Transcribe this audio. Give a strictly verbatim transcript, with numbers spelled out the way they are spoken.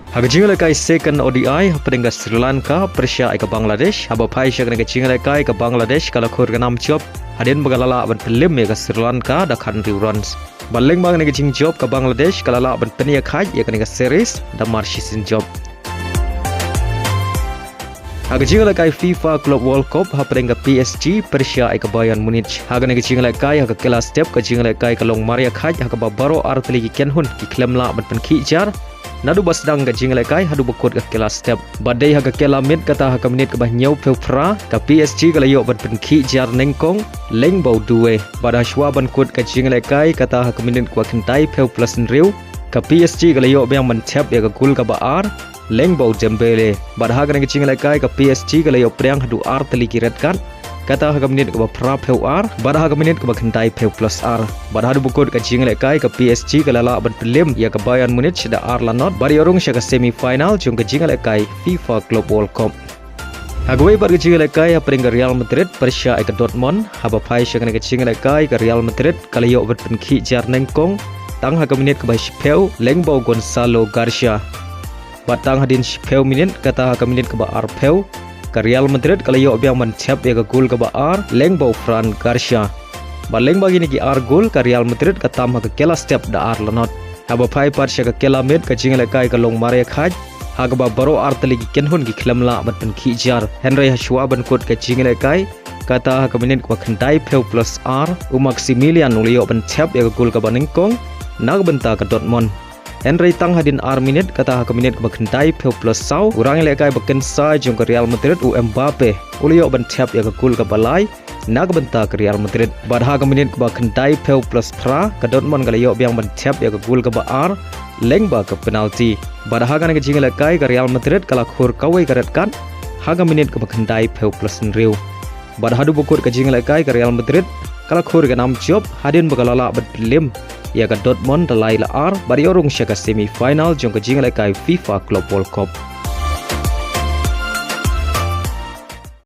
Ha ka jingïalehkai second O D I hapdeng ka Sri Lanka pyrshah ïa ka Bangladesh, haba phai sha kane ka jingïalehkai ka Bangladesh ka la khur ka nam jop hadien ba ka la lah ban pynliem ïa ka Sri Lanka da khathynriew runs. Bad lyngba kane ka jingjop ka Bangladesh ka la lah ban pynïakhaid ïa kane ka series da mar shisien jop. Ha ka jingïalehkai FIFA Club World Cup hapdeng ka P S G pyrshah ïa ka Bayern Munich. Ha kane ka jingïalehkai ha ka kylla step ka jingïalehkai ka long mar ïakhaid ha kaba baroh artylli ki kynhun ki khlem lah ban pynkhih jar naduh ba sdang ka jingïalehkai haduh ba kut ka kylla step. Bad dei ha ka kylla miet kata ha ka minit kaba hynñiewphew phra ka P S G ka la ïoh ban pynkhih jar nyngkong lyngba u Doué. Bad hashwa ban kut ka jingïalehkai kata ha ka minit kaba khyndaiphew plus hynriew ka P S G ka la ïoh biang ban thep ïa ka gol kaba ar lyngba u Dembele. Bad ha kane ka jingïalehkai ka P S G ka la ïoh pdiang haduh artylli ki red card, kata ha ka minit kaba phraphew ar bad ha ka minit kaba khyndaiphew plus ar. Bad haduh ba kut ka jingïalehkai ka P S G ka la lah ban pynliem ïa ka Bayern Munich da ar la not bad ïoh rung sha ka semi final jong ka jingïalehkai FIFA Club World Cup. Ha kawei pat ka jingïalehkai hapdeng ka Real Madrid pyrshah ïa ka Dortmund, haba phai sha kane ka jingïalehkai ka Real Madrid ka la ïoh ban pynkhih jar nyngkong tang ha ka minit kaba shiphew lyngba u Gonzalo Garcia. Bad tang hadien shiphew minit kata ha ka minit kaba arphew ka Real Madrid ka la ïoh biang ban thep ïa ka gol kaba ar lyngba u Fran Garcia. Bad lyngba kine ki ar gol ka Real Madrid ka tam ha ka kylla step da ar la not. Haba phai pat sha ka kylla miet ka jingïalehkai ka long mar ïakhaid ha kaba baroh artylli ki kynhun ki khlem lah ban pynkhih jar. Hynrei hashwa ban kut ka jingïalehkai kata ha ka minit kaba khyndaiphew plus ar u Maximilian u la ïoh ban thep ïa ka gol kaba nyngkong na ka bynta ka Dortmund. Hynrei tang hadien ar minit kata ha ka minit kaba khyndaiphew plus saw u rangïalehkai ba kynsai jong ka Real Madrid u Mbappe u la ïoh ban thep ïa ka gol kaba lai na ka bynta ka Real Madrid. Bad ha ka minit kaba khyndaiphew plus phra ka Dortmund ka la ïoh biang ban thep ïa ka gol kaba ar lyngba ka penalty. Bad ha kane ka jingïalehkai ka Real Madrid ka la khur kawei ka red card ha ka minit kaba khyndaiphew plus hynriew. Bad haduh ba kut ka jingïalehkai ka Real Madrid ka la khur ka nam jop hadien ba ka la lah ban pynliem ïa ka Dortmund da lai la ar bad ïoh rung sha ka semi final jong ka jingïalehkai FIFA Club World Cup.